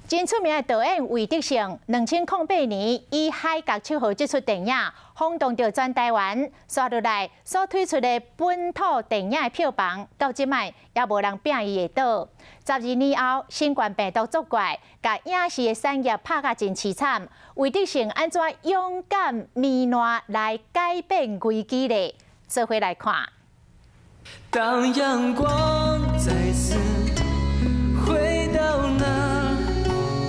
真出名的導演魏德聖，2008年以《海角七號》這齣電影轟動著全台灣，紲落來所推出的本土電影的票房，到這擺也無人拚伊會倒。12年後，新冠病毒作怪，共影視的產業拍甲真淒慘。魏德聖按怎勇敢面爛來改變危機咧？做伙來看。當陽光再次回到那。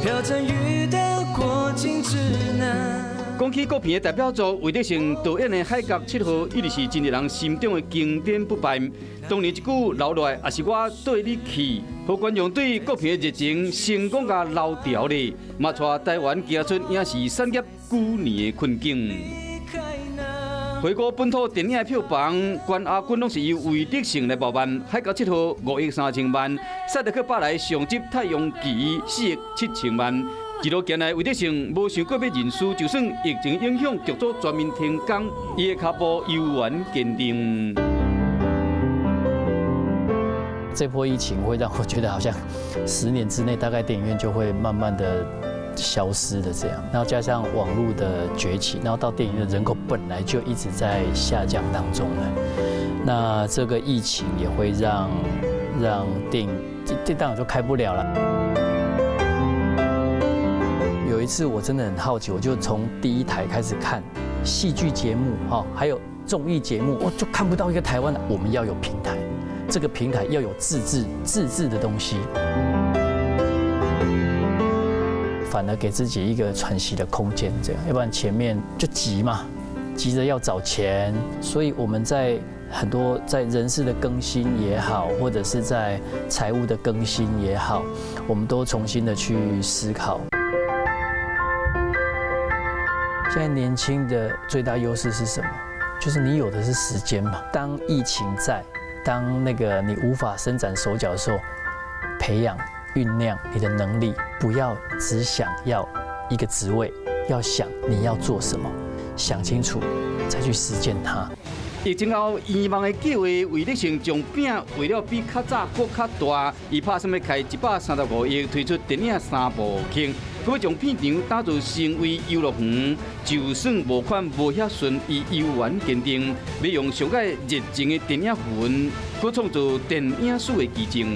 飄著雨的國境之南。講起國片的代表作，魏德聖導演的《海角七號》一直是真濟人心中的經典不敗。當年一句留落來，也是我綴你去，予觀眾對國片的熱情成功共留牢咧，嘛帶台灣行出影視產業久年的困境。回顧本土電影的票房，冠亞軍攏是由魏德聖來包辦，《海角七號》5億3千萬，《賽德克巴萊》上集《太陽旗》4億7千萬。一路行來，魏德聖無想過欲認輸，就算疫情影響劇組全面停工，伊的跤步猶原堅定。這波疫情會讓我覺得好像10年之內，大概電影院就會慢慢的消失的這樣，然後加上網絡的崛起，然後到電影院的人口本來就一直在下降當中了，那這個疫情也會讓電影這當然就開不了了。有一次我真的很好奇，我就從第一台開始看戲劇節目，哈，還有綜藝節目，我就看不到一個台灣的。我們要有平台，這個平台要有自製的東西。反而給自己一個喘息的空間，這樣，要不然前面就急嘛，急着要找錢，所以我們在很多在人事的更新也好，或者是在財務的更新也好，我們都重新的去思考。現在年輕的最大優勢是什麼？就是你有的是時間嘛。當疫情在，當那個你無法伸展手腳的時候，培養、醞釀你的能力，不要只想要一個職位，要想你要做什麼，想清楚再去實踐它。疫情後，圓夢的計畫，魏德聖將餅畫了比較早閣較大。伊拍算欲開135億推出電影三部曲，閣欲將片場打造成為遊樂園。就算募款無遐順，伊猶原堅定，欲用上蓋熱情的電影魂，閣創造電影史的奇蹟。